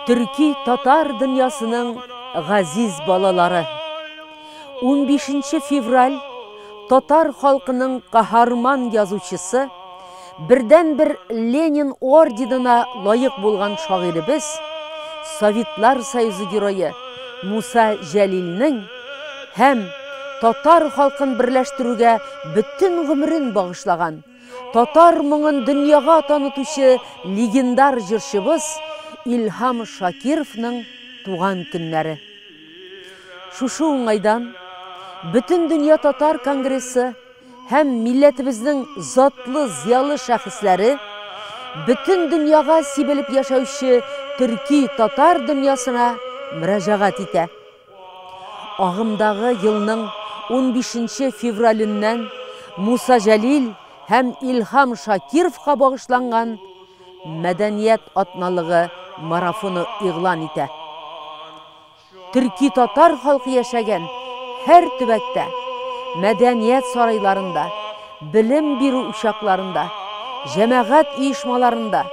Төрки татар дөньясының газиз балалары! 15 февраль татар халкының каһарман язучысы, бердәнбер Ленин орденына лаек булган шагыйребез, Советлар Союзы герое Муса Җәлилнең һәм татар халкын берләштерүгә бөтен гомерен багышлаган, татар моңын дөньяга танытучы легендар җырчыбыз Илһам Шакировның туган көннәре. Шушы уңайдан Бөтендөнья татар конгрессы һәм милләтебезнең затлы зыялы шәхесләре бөтен дөньяга сибелеп яшәүче төрки татар дөньясына мөрәҗәгать итә. Агымдагы елның 15 февраленнән Муса Җәлил һәм Илһам Шакировка багышланган Мәдәният атналыгы марафоны игълан итә. Төрки-татар халкы яшәгән һәр төбәктә, мәдәният сарайларында, белем бирү учакларында, җәмәгать оешмаларында,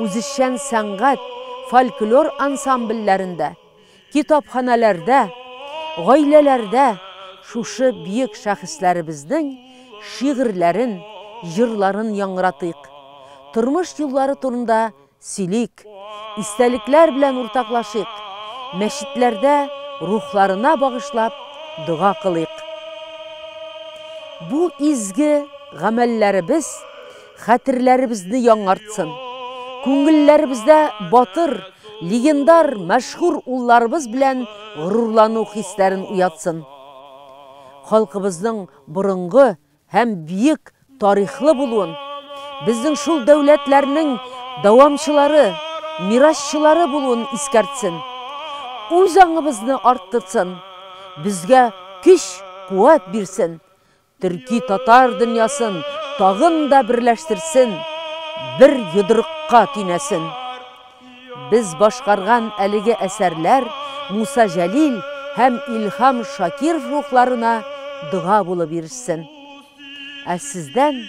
үзешчән сәнгать, фольклор ансамбльләрендә, китапханәләрдә, гаиләләрдә шушы бөек шәхесләребезнең шигырьләрен, җырларын яңгыратыйк, тормыш юллары турында сөйлик, истәлекләр белән уртаклашыйк, мәчетләрдә рухларына багышлап дога кылыйк. Бу изге гамәлләребез хәтерләребезне яңартсын, күңелләребездә батыр, легендар, мәшһүр улларыбыз белән горурлану хисләрен уятсын. Халкыбызның борынгы һәм бөек тарихлы булуын, безнең шул дәүләтләрнең дәвамчылары, мирасчылары булуын искәртсен. Үз аңыбызны арттырсын, безгә көч-куәт бирсен, төрки-татар дөньясын тагын да берләштерсен, бер йодрыкка төйнәсен. Без башкарган әлеге әсәрләр Муса Җәлил һәм Илһам Шакиров рухларына дога булып ирешсен. Ә сездән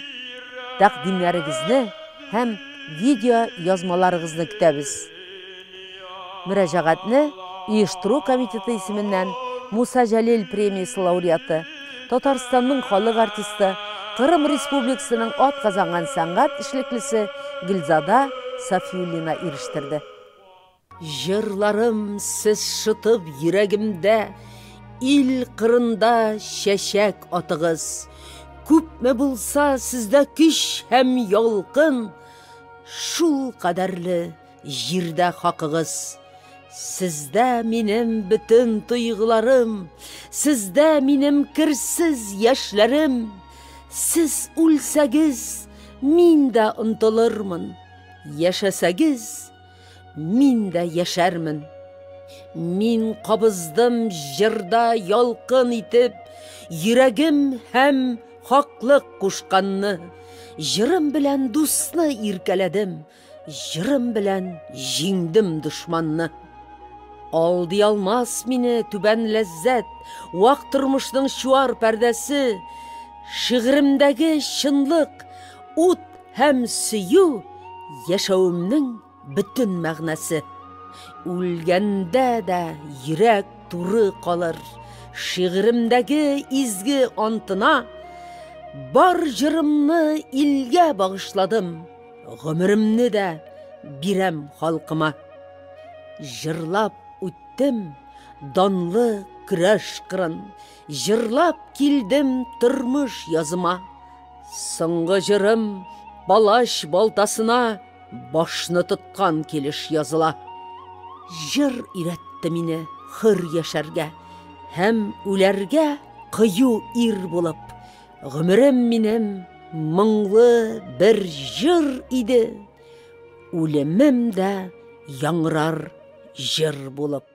тәкъдимнәрегезне һәм видео язмаларыгызны көтәбез. Мөрәҗәгатьне оештыру комитеты исеменнән Муса Җәлил премиясе лауреаты, Татарстанның халык артисты, Кырым Республикасының атказанган сәнгать эшлеклесе Гөлзада Сафиуллина ирештерде. Җырларым сез шытып йөрәгемдә, Ил кырында чәчәк атыгыз. Күпме булса сездә көч һәм ялкын, Шул кадәрле җирдә хакыгыз. Сездә минем бөтен тойгыларым, Сездә минем керсез яшьләрем. Сез үлсәгез, мин дә онтылырмын, Яшәсәгез, мин дә яшәрмен. Мин кабыздым җырда ялкын итеп, Йөрәгем һәм хаклык кушканны. Җырым белән дусны иркәләдем, Җырым белән җиңдем дошманны. Алдый алмас мине түбән ләззәт, Вак тормышның чуар пәрдәсе. Шигыремдәге чынлык, ут һәм сөю Яшәвемнең бөтен мәгънәсе. Үлгәндә дә йөрәк туры калыр, Шигыремдәге изге антына. Бар җырымны илгә багышладым. Гомеремне дә бирәм халкыма. Җырлап үттем данлы көрәш кырын, Җырлап килдем тормыш языма. Соңгы җырым палач балтасына Башны тоткан килеш языла. Җыр өйрәтте мине хөр яшәргә Һәм үләргә кыю ир булып. Гомерем минем моңлы бер җыр иде, Үлемем дә яңгырар җыр булып.